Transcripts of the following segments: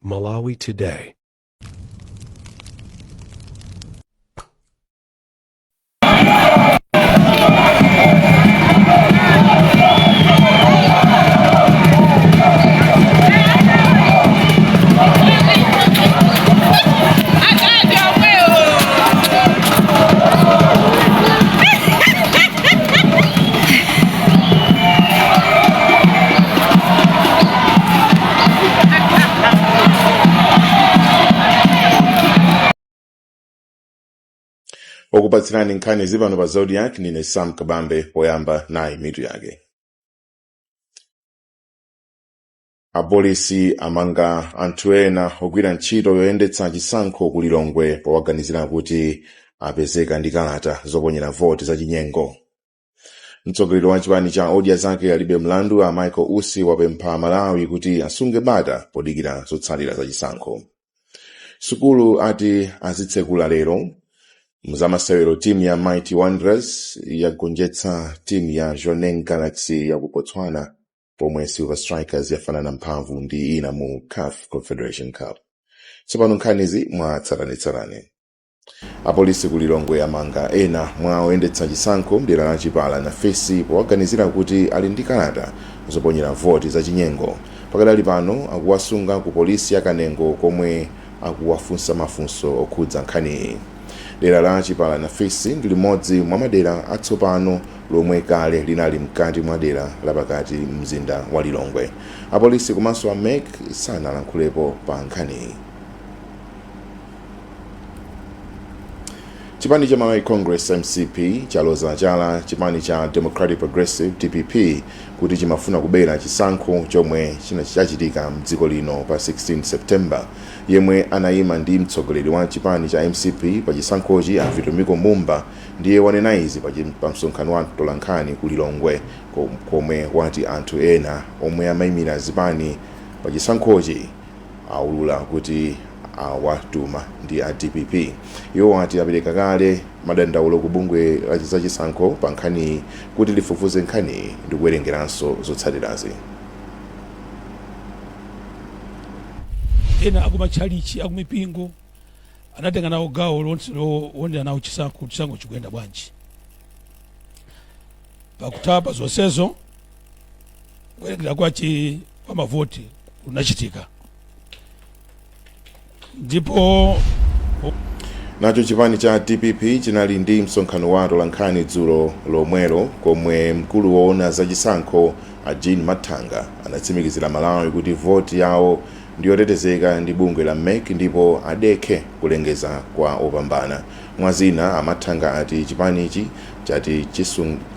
Malawi Today. Okupatsirani nkhani zipano pa Zodiak ndine Sam Kabambe. Poyamba nayi mitu yake. Apolisi amanga anthu ena ogwira ntchito yoyendetsa chisankho ku Lilongwe powaganizira kuti apezeka ndi kalata zoponyera voti zachinyengo. Mtsogoleri wa chipani cha Odya Zake Alibe Mlandu a Michael Usi wapempha Amalawi kuti asunge bata podikira zotsatira za chisankho. Sukulu ati azitsekula lero. Mzamasewero, timu ya Mighty Wanderers yagonjetsa timu ya Jwaneng Galaxy ya ku Botswana, pomwe Silver Strikers yafanana mphamvu ndi ina mu CAF Confederation Cup. Tsopano nkhanizi mwa tsatanetsatane. Apolisi ku Lilongwe amanga ena mwa oyendetsa chisankho mdera la Chipala Nafisi powaganizira kuti ali ndi kalata zoponyera voti zachinyengo. Pakadali pano akuwasunga ku polisi ya Kanengo komwe akuwafunsa mafunso okhudza nkhaniyi. Dera la Chipala Nafisi ndi limodzi mwa madera atsopano lomwe kale linali mkati mwa dera lapakati mzinda wa Lilongwe. Apolisi komanso a MEC sanalankhulepo pa nkhaniyi. Chipani cha Malawi Congress, MCP, chaloza chala chipani cha Democratic Progressive, DPP, kuti chimafuna kubera chisankho chomwe chachitika mdziko lino pa 16 September. Yemwe anayima ndi mtsogoleri wa chipani cha MCP pa chisankhochi, a Vitumbiko Mumba, ndiye wanena izi pa msonkhano wa mtolankhani ku Lilongwe, komwe wati anthu ena omwe amayimira zipani pa chisankhochi aulula kuti awatuma ndi a DPP. Iwo ati apereka kale madandaulo ku bungwe la zachisankho pa nkhaniyi kuti lifufuze nkhaniyi ndi kuwerengeranso zotsatirazi. Ena akumatchalichi, akumipingo anatenga nawo gawo lonse lowonera nawo chisankho, chisankho chikuyenda bwanji. Pakutha pa zonsezo, kuwerengera kwa mavoti kunachitika ndipo Nacho chipani cha DPP chinali ndi msonkhano wa atolankhani dzulo lomwelo, komwe mkulu woona zachisankho a Jean Mathanga anatsimikizira Malawi kuti voti yawo ndiyotetezeka ndi bungwe la MEC ndipo adekhe kulengeza kwa opambana. Mwazina, a Mathanga ati chipanichi chati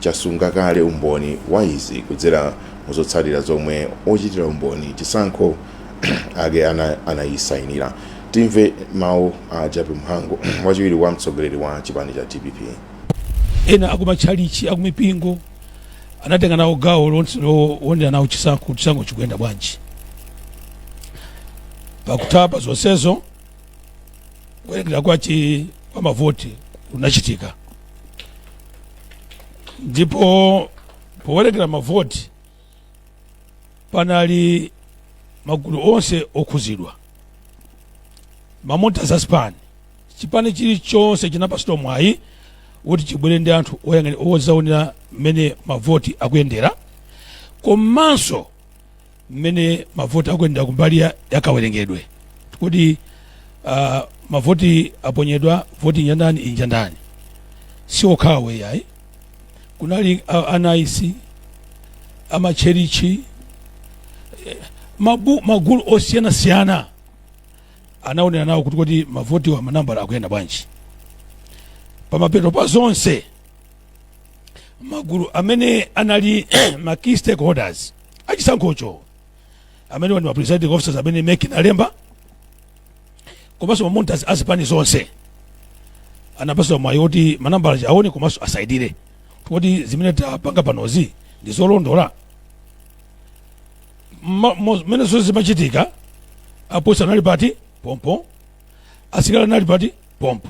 chasunga kale umboni wa izi kudzera muzotsatira zomwe ochitira umboni chisankho ake anayisayinira. Timve mawu a Jappie Mhango, wachiwiri wa mtsogoleri wa chipani cha DPP. Ena akumatchalichi, akumipingo anatenga nawo gawo lonse lowonera nawo chisankho, chisankho chikuyenda bwanji. Pakutha pa zonsezo, kuwerengera kwa mavoti kunachitika ndipo powerengera mavoti panali magulu onse okhuzidwa, ma monitors a zipani. Chipani chilichonse chinapatsidwa mwayi kuti chibwere ndi anthu ozaonera mmene mavoti akuyendera, komanso mmene mavoti akuyendera kumbali yakawerengedwe, kuti mavoti aponyedwa, voti njandani, injandani. Si okhawo yayi, kunali a NICE, amatcherichi, magulu osiyanasiyana anaonera nawo kuti mavoti wa manambala akuyenda bwanji. Pamapeto pa zonse, magulu amene anali ma key stakeholders achisankhocho, amene ndi ma presiding officers amene MEC inalemba, komanso ma monitors azipani zonse, anapatsidwa mwayi woti manambala aone komanso asaidire kuti zimene tapanga panozi ndi zolondola. Mmene zonse zimachitika, apolisi anali pati pompo, asilikali anali pati pompo.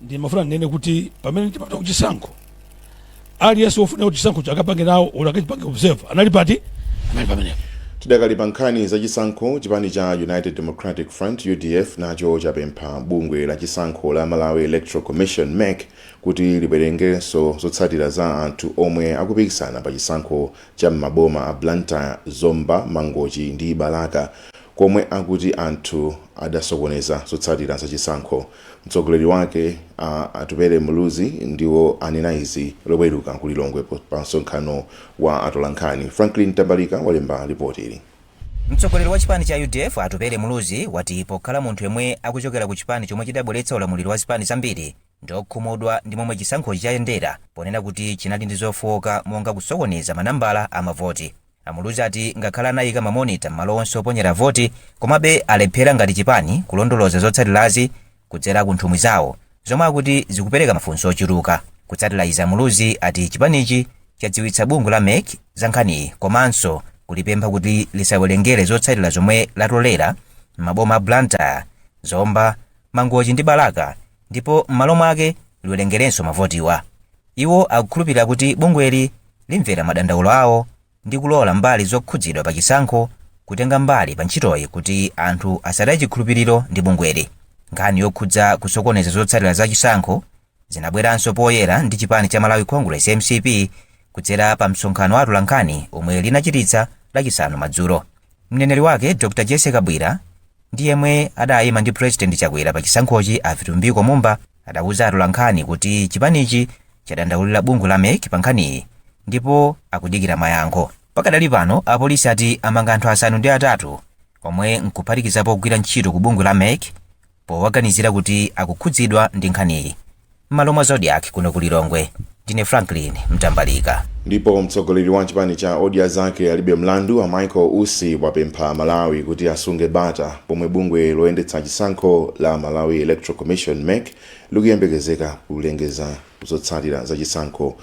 Ndimafuna ndinene kuti pamene timapita kuchisankho, aliyense wofuna kuti chisankho chakapange nawo olo akachipange observe anali pati, anali pamenepo. Tidakali pa nkhani zachisankho, chipani cha United Democratic Front, UDF, nacho chapempha bungwe la chisankho la Malawi Electoral Commission, MEC, kuti liwerengenso zotsatira za anthu omwe akupikisana pa chisankho cha m'maboma a Blantyre, Zomba, Mangochi ndi Balaka, komwe akuti anthu adasokoneza zotsatira za chisankho. Mtsogoleri wake Atupele Muluzi ndiwo anena izi Loweruka ku Lilongwe pa msonkhano wa atolankhani. Franklin Tambalika walemba ripoti ili. Mtsogoleri wa chipani cha UDF, Atupele Muluzi, wati pokhala munthu yemwe akuchokera ku chipani chomwe chidabweretsa ulamuliro wa zipani zambiri, ndiokhumudwa ndi momwe chisankhochi chayendera, ponena kuti chinali ndi zofowoka monga kusokoneza manambala amavoti. Amuluzi ati ngakhale anayika ma monitor m'malo onse oponyera voti, komabe alephera ngati chipani kulondoloza zotsatirazi kudzera ku nthumwi zawo, zomwe akuti zikupereka mafunso ochuluka. Kutsatira izi, Amuluzi ati chipanichi chadziwitsa bungwe la MEC za nkhaniyi komanso kulipempha kuti lisawerengere zotsatira zomwe latolera m'maboma a Blantyre, Zomba, Mangochi ndi Balaka, ndipo m'malo mwake liwerengerenso mavotiwa. Iwo akukhulupirira kuti bungweli limvera madandaulo awo ndi kulola mbali zokhudzidwa pa chisankho kutenga mbali pa ntchitoyi kuti anthu asataye chikhulupiriro ndi bungweli. Nkhani yokhudza kusokoneza zotsatira za chisankho zinabweranso poyera ndi chipani cha Malawi Congress, MCP, kudzera pa msonkhano wa atolankhani omwe linachititsa Lachisanu madzulo. Mneneri wake, Dr Jessie Kabwila, ndi yemwe adayima ndi President Chakwera pa chisankhochi, a Vitumbiko Mumba, adauza atolankhani kuti chipanichi chadandaulira bungwe la MEC pa nkhaniyi ndipo akudikira mayankho. Pakadali pano, apolisi ati amanga anthu 8 omwe nkuphatikizapo ogwira ntchito ku bungwe la MEC powaganizira kuti akukhudzidwa ndi nkhaniyi. M'malo mwa Zodiak kuno ku Lilongwe, ndine Franklin Mtambalika. Ndipo mtsogoleri wa chipani cha Odya Zake Alibe Mlandu, a Michael Usi, wapempha Malawi kuti asunge bata pomwe bungwe loyendetsa chisankho la Malawi Electoral Commission, MEC, likuyembekezeka kulengeza zotsatira za chisankho.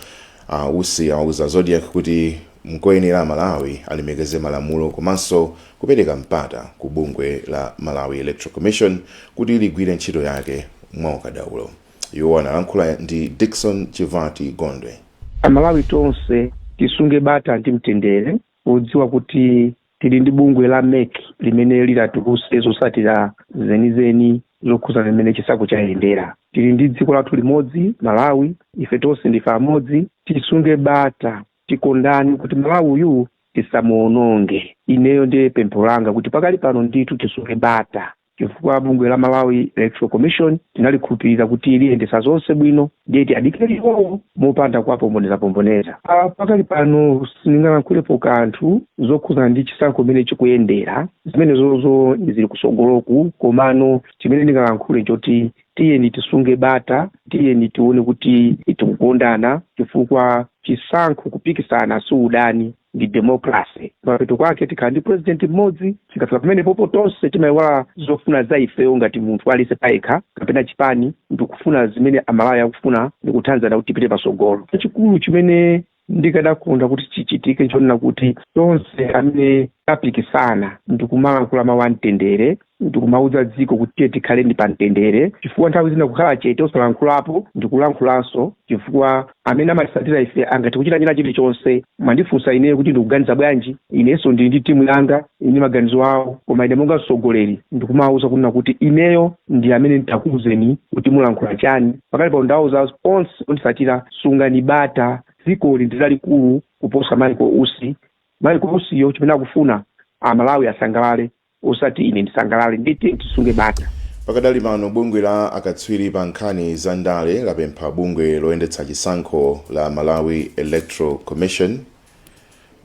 Usi awauza Zodiak kuti nkoyenera Malawi alemekeze malamulo komanso kupereka mpata ku bungwe la Malawi Electoral Commission kuti ligwire ntchito yake mwaukadaulo. Iwo analankhula ndi Dickson Chivati Gondwe. Amalawi tonse tisunge bata ndi mtendere, podziwa kuti tili ndi bungwe la MEC limene lilatuluse zotsatira zenizeni zokhuzana limene chisankho chayendera. Tili ndi dziko lathu limodzi, Malawi. Ife tonse ndife amodzi. Tisunge bata, tikondani kuti Malawi uyu tisamuononge. Ineyo ndiye pempho langa kuti pakali pano ndithu tisunge bata, chifukwa bungwe la Malawi Electoral Commission tinalikhulupirira kuti liyendesa zonse bwino, ndiye tiadikire iwowo mopanda kuwapomboneza-pomboneza. Pakali pano sindingalankhulepo kanthu zokhuzana ndi chisankho chimene chikuyendera, zimene zozo zili kusogoloku. Komano chimene ndingalankhule nchoti tiyeni tisunge bata, tiyeni tione kuti tikukondana, chifukwa chisankho kupikisana si udani, ndi democracy. Mapeto kwake tikhala ndi president mmodzi. Tikafika pamene popo tonse timayiwala zofuna za ifeyo ngati munthu aliyense payekha kapena chipani, ndikufuna zimene Amalawi akufuna ndikuthandizana kuti tipite pasogolo. Chachikulu chimene ndikadakonda kuti chichitike nchonena kuti tonse amene tapikisana ndikumalankhula mawu amtendere, ndikumauza dziko kuti tiye tikhale ndi pamtendere, chifukwa nthawi zina kukhala chete osalankhulapo ndikulankhulanso, chifukwa amene amatisatira ife angathe kuchita china chilichonse. Mwandifunsa ineyo kuti ndikuganiza bwanji. Inenso ndili ndi timu yanga ine maganizo awo, koma ine monga mtsogoleri ndikumawuza kunena kuti ineyo ndi amene nditakuwuzeni kuti mulankhula chani. Pakali pano ndawuza onse ondisatira, sungani bata. Dzikoli ndi lalikulu kuposa Michael Usi. Michael Usiyo chimene akufuna Amalawi asangalale, osati ine ndisangalale. Nditi tisunge bata. Pakadali pano, bungwe la akatswiri pa nkhani za ndale lapempha bungwe loyendetsa chisankho la Malawi Electoral Commission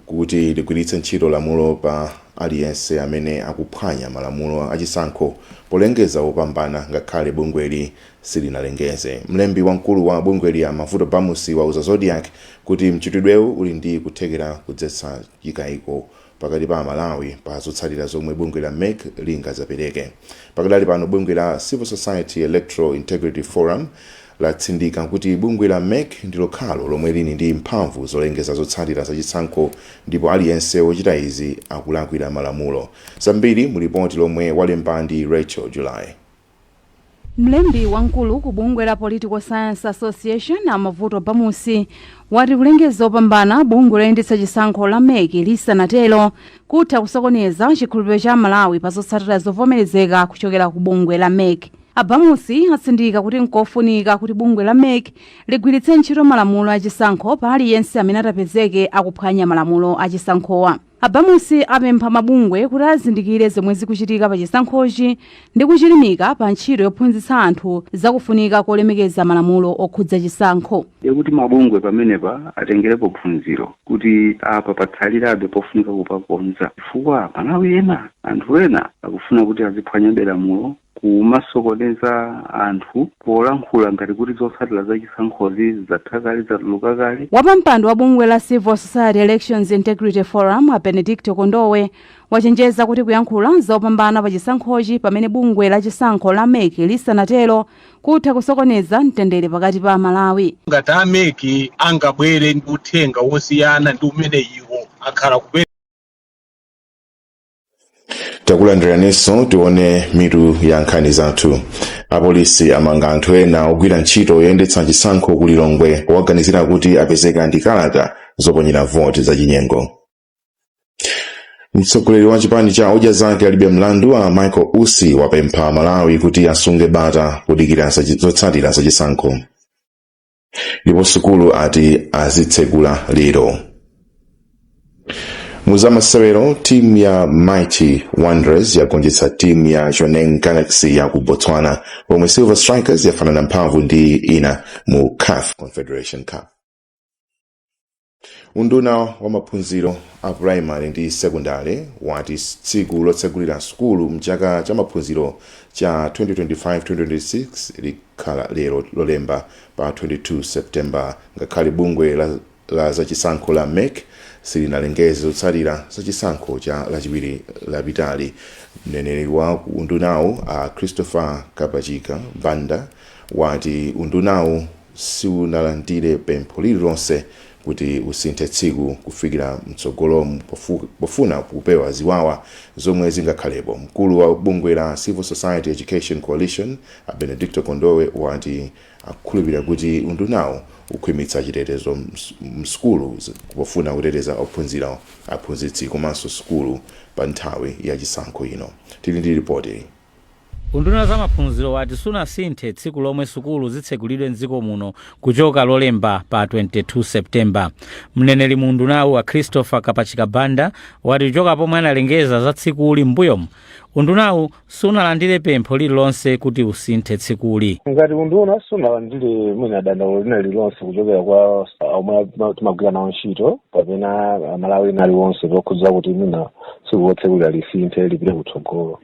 kuti ligwiritse ntchito lamulo pa aliyense amene akuphwanya malamulo achisankho polengeza wopambana ngakhale bungweli silinalengeze. Mlembi wamkulu wa bungweli, a Mavuto Bamusi, wauza Zodiak kuti mchitidwewu uli ndi kuthekera kudzetsa chikayiko pakati pa Amalawi pa zotsatira zomwe bungwe la MEC lingazapereke. Pakadali pano, bungwe la Civil Society Electoral Integrity Forum latsindika kuti bungwe la MEC ndi lokhalo lomwe lili ndi mphamvu zolengeza zotsatira zachisankho ndipo aliyense wochita izi akulakwira malamulo. Zambiri mu lipoti lomwe walemba ndi Rachel July. Mlembi wamkulu ku bungwe la Political Science Association, Amavuto Bamusi, wati kulengeza opambana bungwe loyendetsa chisankho la MEC lisanatero kutha kusokoneza chikhulupiriro cha Malawi pa zotsatira zovomerezeka kuchokera ku bungwe la MEC. Abamusi atsindika kuti nkofunika kuti bungwe la MEC ligwiritse ntchito malamulo achisankho pa aliyense amene atapezeke akuphwanya malamulo achisankhowa. Abamusi apempha mabungwe kuti azindikire zomwe zikuchitika pa chisankhochi ndi kuchilimika pa ntchito yophunzitsa anthu zakufunika kolemekeza malamulo okhudza chisankho. Yakuti mabungwe pamenepa atengerepo phunziro kuti apa patsalirabe pofunika kupakonza, chifukwa Malawi ena, anthu ena akufuna kuti aziphwanyabe lamulo, kumasokoneza anthu polankhula ngati kuti zotsatira za chisankhozi zatha kale, zatuluka kale. Wapampando wa bungwe la Civil Society Elections Integrity Forum, a Benedicto Kondowe, wachenjeza kuti kuyankhula zopambana pa chisankhochi pamene bungwe la chisankho la MEC lisanatero kutha kusokoneza mtendere pakati pa Malawi. Ngati a MEC angabwere ndi uthenga wosiyana ndi umene iwo akhala kupereka. Takulandiraninso. Tione mitu ya nkhani zathu. Apolisi amanga anthu ena ogwira ntchito yoyendetsa chisankho ku Lilongwe powaganizira kuti apezeka ndi kalata zoponyera voti zachinyengo. Mtsogoleri wa chipani cha Odya Zake Alibe Mlandu, a Michael Usi, wapempha Malawi kuti asunge bata kudikira zotsatira zachisankho. Ndipo sukulu ati azitsekula lero. Muzamasewero, timu ya Mighty Wanderers yagonjetsa timu ya Jwaneng Galaxy ya ku Botswana, pomwe Silver Strikers yafanana mphamvu ndi ina mu CAF Confederation Cup. Unduna wa maphunziro a primary ndi sekondari wati tsiku lotsegulira sukulu mchaka cha maphunziro cha 2025-2026 likhala lero Lolemba pa 22 September, ngakhale bungwe la zachisankho la MEC silinalengeze zotsatira zachisankho cha Lachiwiri lapitali. Mneneri wa undunawu, a Christopher Kapachika Banda, wati undunawu siunalandire pempho lililonse kuti usinthe tsiku kufikira mtsogolomu pofuna kupewa ziwawa zomwe zingakhalepo. Mkulu wa bungwe la Civil Society Education Coalition, a Benedicto Kondowe, wati akukhulupirira kuti undunawu ukhwimitsa chitetezo msukulu pofuna kuteteza ophunzira, aphunzitsi komanso sukulu pa nthawi ya chisankho ino. Tili ndi ripoti. Unduna za maphunziro wati sunasinthe tsiku lomwe sukulu zitsekulidwe mdziko muno kuchoka Lolemba pa 22 Septemba. Mneneri mu undunawu, a Christopher Kapachika Banda, wati kuchoka pomwe analengeza za tsikuli m'mbuyomu, undunawu sunalandire pempho lililonse kuti usinthe tsikuli. Ngati unduna sunalandire mwina dandaulo lina lililonse kuchokera kwa omwe timagwira nawo ntchito kapena Malawi ena aliwonse pokhudza kuti mwina tsiku lotsekulira lisinthe lipite kutsogolo.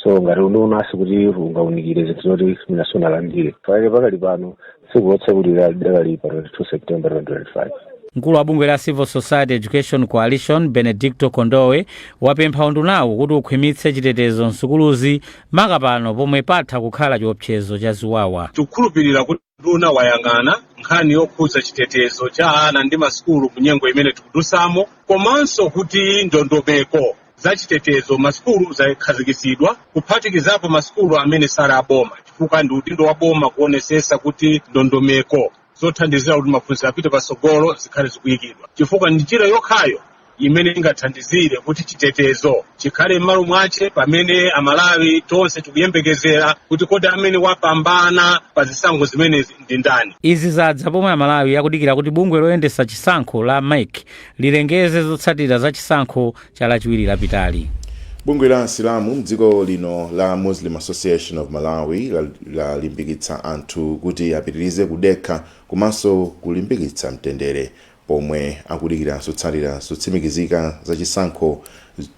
So ngati unduna sikuti ungaunikire zinthu zoti mwina sunalandire. Pake pakali pano tsiku lotsekulira lidakali pa 22 September 2025. Mkulu wa bungwe la Civil Society Education Coalition, Benedicto Kondowe, wapempha undunawu kuti ukhwimitse chitetezo msukuluzi, maka pano pomwe patha kukhala chiopsezo cha ziwawa. Tikukhulupirira kuti unduna wayang'ana nkhani yokhudza chitetezo cha ana ndi masukulu mu nyengo imene tikudusamo, komanso kuti ndondomeko za chitetezo masukulu zakhazikitsidwa, kuphatikizapo masukulu amene sali aboma, chifukwa ndi udindo wa boma kuonesesa kuti ndondomeko zothandizira kuti maphunziro apite patsogolo zikhale zikuyikidwa, chifukwa ndi njira yokhayo imene ingathandizire kuti chitetezo chikhale m'malo mwache pamene Amalawi tonse tikuyembekezera kuti kodi amene wapambana pa zisankho zimenezi ndi ndani. Izi zadza pomwe Amalawi akudikira kuti bungwe loyendetsa chisankho la MEC lilengeze zotsatira za chisankho cha Lachiwiri lapitali. Bungwe la Asilamu mdziko lino la Muslim Association of Malawi lalimbikitsa anthu kuti apitirize kudekha komanso kulimbikitsa mtendere pomwe akudikira zotsatira zotsimikizika za chisankho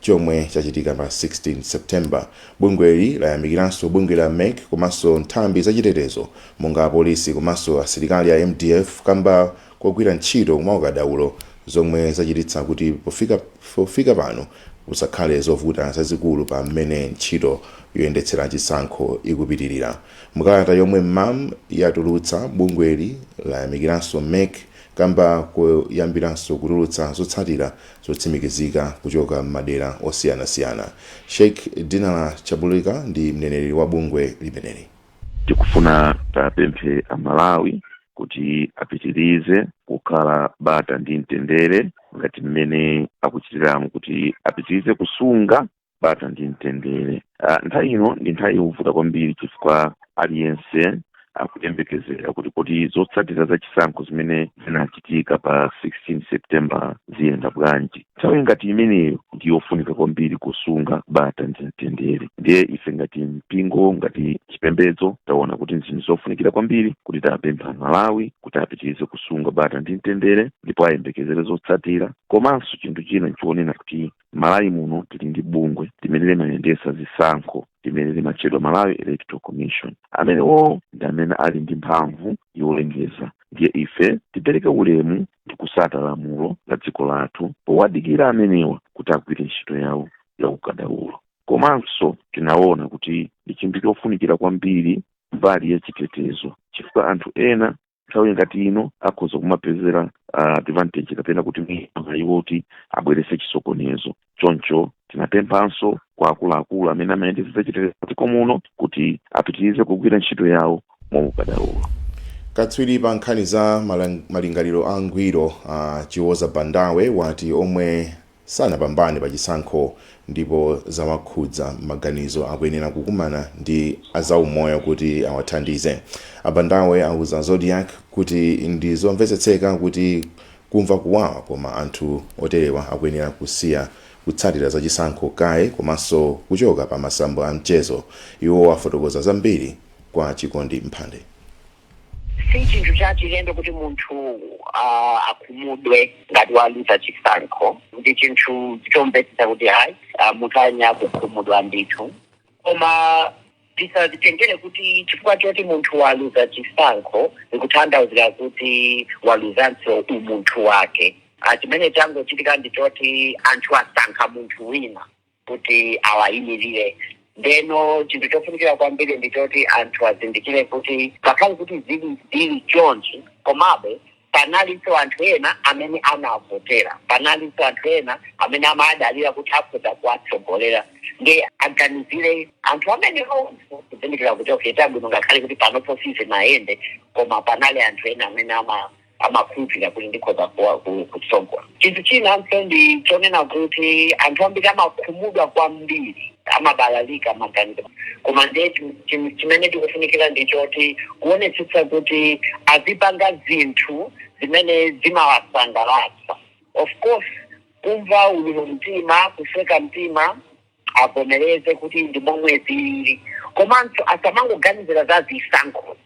chomwe chachitika pa 16 September. Bungweli layamikiranso bungwe la MEC komanso nthambi zachitetezo monga apolisi komanso asilikali a MDF kamba kogwira ntchito mwaukadaulo, zomwe zachititsa kuti pofika pano kusakhale zovuta zazikulu pa mmene ntchito yoyendetsera chisankho ikupitirira. Mukalata yomwe MAM yatulutsa, bungweli layamikiranso MEC kamba koyambiranso kutulutsa zotsatira zotsimikizika kuchoka m'madera osiyanasiyana. Sheikh Dinala Chabulika ndi mneneri wa bungwe limeneli. Tikufuna tapemphe Amalawi kuti apitirize kukhala bata ndi mtendere ngati mmene akuchitiramu, kuti apitirize kusunga bata ndi mtendere. Nthawi ino ndi nthawi yovuta kwambiri chifukwa aliyense akuyembekezera kuti zotsatira za chisankho zimene zinachitika pa 16 September ziyenda bwanji. Nthawi ngati imeneyo ndiyofunika kwambiri kusunga bata ndi mtendere. Ndiye ife ngati mpingo, ngati chipembedzo, taona kuti zinthu zofunikira kwambiri kuti tapempha Malawi kuti apitirize kusunga bata ndi mtendere ndipo ayembekezere zotsatira. Komanso chinthu china nchionena kuti Malawi muno tili ndi bungwe limene limayendesa zisankho limene limatchedwa Malawi Electoral Commission. Amenewo ndi amene ali ndi mphamvu yolengeza. Ndiye ife tipereke ulemu ndi kusata lamulo la dziko lathu powadikira amenewa kuti agwire ntchito yawo ya ukadaulo. Komanso tinaona kuti ndi chinthu chofunikira kwambiri mbali ya chitetezo, chifukwa anthu ena nthawi ngati ino akhoza kumapezera advantage kapena kuti mwina iwo kuti abwerese chisokonezo. Choncho tinapemphanso kwa akuluakulu amene amayendetsa chitetezo dziko muno kuti apitirize kugwira ntchito yawo mwaukadaulo. Katswiri pa nkhani za malingaliro angwiro Chiwoza Bandawe wati omwe sanapambane pa chisankho ndipo zawakhudza maganizo akuyenera kukumana ndi azaumoyo kuti awathandize. Abandawe auza Zodiak kuti ndi zomvetsetseka kuti kumva kuwawa, koma anthu oterewa akuyenera kusiya kutsatira za chisankho kaye komanso kuchoka pa masamba a mchezo. Iwo afotokoza zambiri kwa Chikondi Mphande. Si chinthu cha chilendo kuti munthu akhumudwe ngati waluza chisankho. Ndi chinthu chomvetsetsa kuti hayi, munthu ayenera kukhumudwa ndithu, koma tisazitengere kuti chifukwa choti munthu waluza chisankho zikutanthauzira kuti waluzanso umunthu wake. Chimene changochitika ndi choti anthu asankha munthu wina kuti awayimirire. Ndeno chinthu chofunikira kwambiri ndi choti anthu azindikire kuti ngakhale kuti zili chonchi, komabe panalinso anthu ena amene anavotera, panalinso anthu ena amene amadalira kuti akhoza kuwatsogolera. Ndi aganizire anthu amenewo, kuzindikira kuti okay, chabwino, ngakhale kuti panopo sizinayende, koma panali anthu ena amene amakhulupirira kuti ndikhoza kutsogola. Chinthu chinanso ndi chonena kuti anthu ambiri amakhumudwa kwambiri, amabalalika maganizo, koma ndiye chimene tikufunikira ndi choti kuonetsetsa kuti azipanga zinthu zimene zimawasangalatsa. Of course, kumva ululu mtima, kusweka mtima, avomereze kuti ndi momwe zilili, komanso asamangoganizira za zisankho.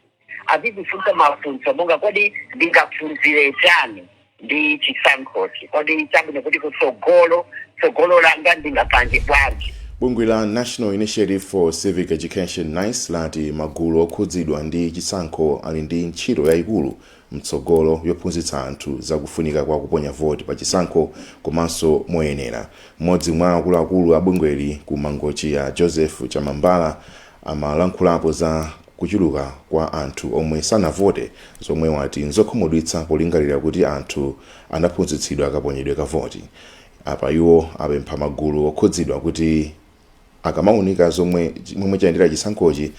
Azizifunsa mafunso monga, "Kodi ndingaphunzire chani ndi chisankhochi? Kodi chabwino kuti kutsogolo, tsogolo langa ndingapange bwanji?" Bungwe la National Initiative for Civic Education, NICE, lati magulu okhudzidwa ndi chisankho ali ndi ntchito yayikulu mtsogolo yophunzitsa anthu zakufunika kwa kuponya voti pa chisankho komanso moyenera. Mmodzi mwa akuluakulu a bungweli ku Mangochi ya Joseph Chamambala amalankhulapo za kuchuluka kwa anthu omwe sanavote, zomwe wati nzokhumudwitsa polingalira kuti anthu anaphunzitsidwa kaponyedwe ka voti. Apa iwo apempha magulu okhudzidwa kuti akamaunika zomwe momwe chayendera chisankhochi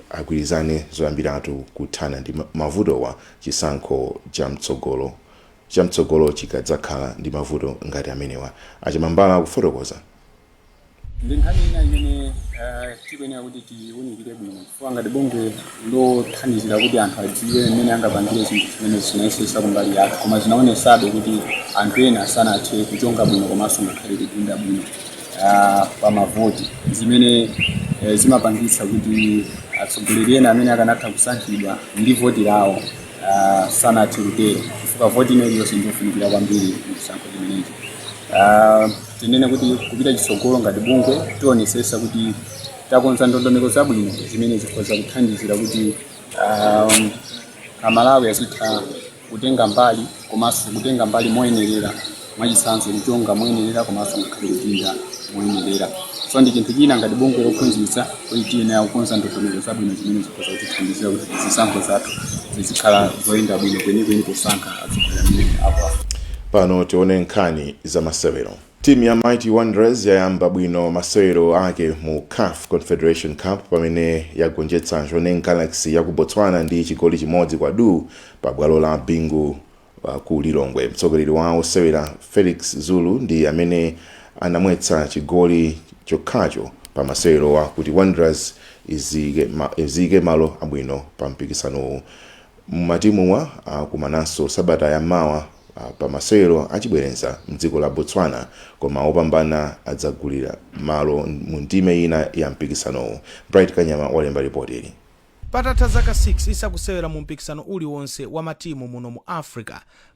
agwirizane zoyambiratu kuthana ndi mavutowa chisankho chamtsogolo chikadzakhala ndi mavuto ngati amenewa. Achamambala akufotokoza. Ndi nkhani ina imene tikuyenera kuti tiwunikire bwino, chifukwa ngati bungwe lothandizira kuti anthu adziwe mmene angapangire zinthu zimene zinayesesa kumbali yathu, koma zinaonesabe kuti anthu ena sanathe kuchonga bwino komanso ngakhale kudinda bwino pa mavoti, zimene zimapangitsa kuti atsogoleri ena amene akanatha kusankhidwa ndi voti lawo sanathe kutero, chifukwa voti ina iliyonse ndiyofunikira kwambiri muchisankho chimenechi. Tinene kuti kupita chitsogolo ngati bungwe tionesesa kuti takonza ndondomeko zabwino zimene zikhoza kuthandizira kuti Amalawi azitha kutenga mbali komanso kutenga mbali moyenerera, mwachitsanzo kuchonga moyenerera komanso ngakhale kudinda moyenerera. So ndi chinthu china ngati bungwe lophunzitsa kuti tiyenera kukonza ndondomeko zabwino zimene zikhoza kutithandizira kuti zisankho zathu zizikhala zoyenda bwino kwenikweni posankha atsogoleri amene akuwafuna. Pano tione nkhani za masewero. Timu ya Mighty Wanderers yayamba bwino masewero ake mu CAF Confederation Cup pamene yagonjetsa Jwaneng Galaxy ya ku Botswana ndi chigoli 1-0 pa bwalo la Bingu ku Lilongwe. Mtsogoleri wa osewera Felix Zulu ndi amene anamwetsa chigoli chokhacho pa masewerowa kuti Wanderers izike malo abwino pa mpikisanowu. Matimuwa akumananso sabata yamawa pa masewero achibwereza mdziko la Botswana, koma opambana adzagulira malo mu ndime ina ya mpikisanowu. Bright Kanyama walemba ripoti ili. Patatha zaka 6 isakusewera mu mpikisano uliwonse wa matimu muno mu Africa,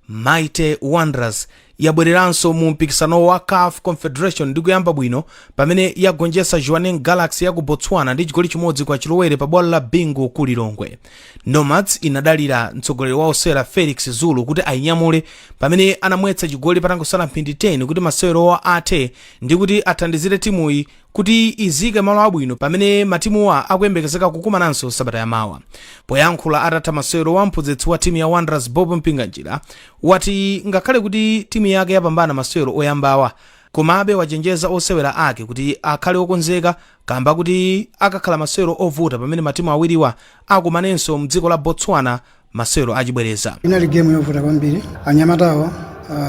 Mighty Wanderers yabwereranso mu mpikisano wa CAF Confederation ndi kuyamba bwino pamene yagonjetsa Jwaneng Galaxy ya ku Botswana ndi chigoli 1-0 pa bwalo la Bingu ku Lilongwe. Nomads inadalira mtsogoleri wa osewera Felix Zulu kuti ayinyamule pamene anamwetsa chigoli patangosala mphindi 10 kuti masewerowa athe ndi kuti athandizire timuyi kuti izike malo abwino pamene matimuwa akuyembekezeka kukumananso sabata yamawa. Poyankhula atatha masewero wa mphunzitsi wa timu ya Wanderers Bob Mpinganjira wati ngakhale kuti timu yake yapambana masewero oyambawa, komabe wachenjeza osewera ake kuti akhale okonzeka kamba kuti akakhala masewero ovuta pamene matimu awiriwa akumanenso mdziko la Botswana masewero achibwereza. Inali game yovuta kwambiri. Anyamatawo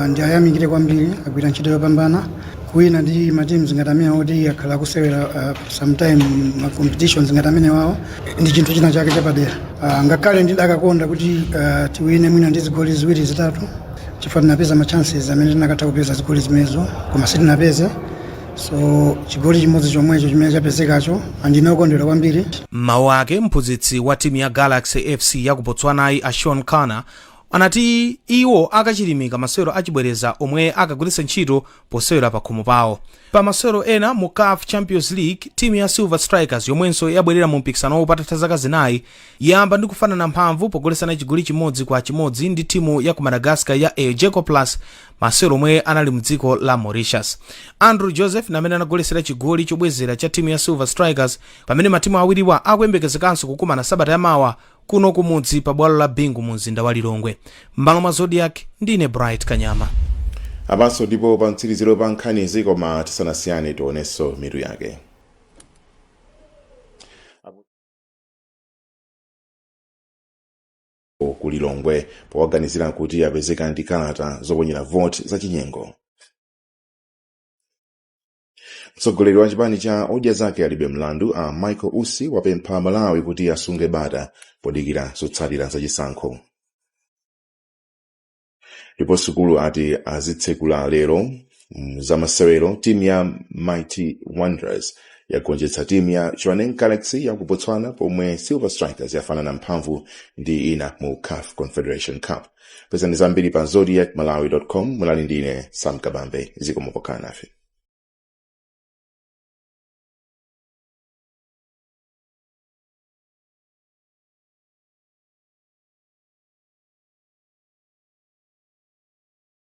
ndi ayamikire kwambiri, agwira ntchito yopambana. Kuwina ndi ma teams ngati amene oti akhala akusewera sometime ma competitions ngati amene wawo ndi chinthu china chake chapadera. Ngakhale ndidakakonda kuti tiwine mwina ndi zigoli ziwiri zitatu, chifukwa tinapeza ma chances amene tinakatha kupeza zigoli zimenezo, koma sitinapeze. So chigoli chimodzi chomwecho chimene chapezekacho, andine okondwera kwambiri. M'mawu ake, mphunzitsi wa timu ya Galaxy FC ya ku Botswanayi a Sean Kana anati iwo akachilimika masewero achibwereza omwe akagwiritsa ntchito posewera pa khomo pawo. Pa masewero ena mu CAF Champions League, timu ya Silver Strikers yomwenso yabwerera mu mpikisanowu patatha zaka 4 yayamba ndi kufanana mphamvu pogoletsana chigoli 1-1 ndi timu ya ku Madagascar ya Elgeco Plus, masewero omwe anali mdziko la Mauritius. Andrew Joseph namene anagoletsera chigoli chobwezera cha timu ya Silver Strikers pamene matimu awiriwa akuyembekezekanso kukumana sabata yamawa kuno kumudzi pa bwalo la Bingu mu mzinda wa Lilongwe. M'malo mwa Zodiak, ndine Bright Kanyama. Apanso ndipo pa mtsiriziro pa nkhanizi, koma tisanasiyane tionenso mitu yake. Ku Lilongwe powaganizira kuti apezeka ndi kalata zoponyera voti zachinyengo. Mtsogoleri wa chipani cha Odya Zake Alibe Mlandu a Michael Usi wapempha Malawi kuti asunge bata podikira zotsatira zachisankho. Ndipo sukulu ati azitsekula lero. Zamasewero, timu ya Mighty Wanderers yagonjetsa timu ya Jwaneng Galaxy ya ku Botswana, pomwe Silver Strikers yafanana mphamvu ndi ina mu CAF Confederation Cup. Pezani zambiri pa zodiakmalawi.com. Munali ndine Sam Kabambe, zikomo pokhala nafe.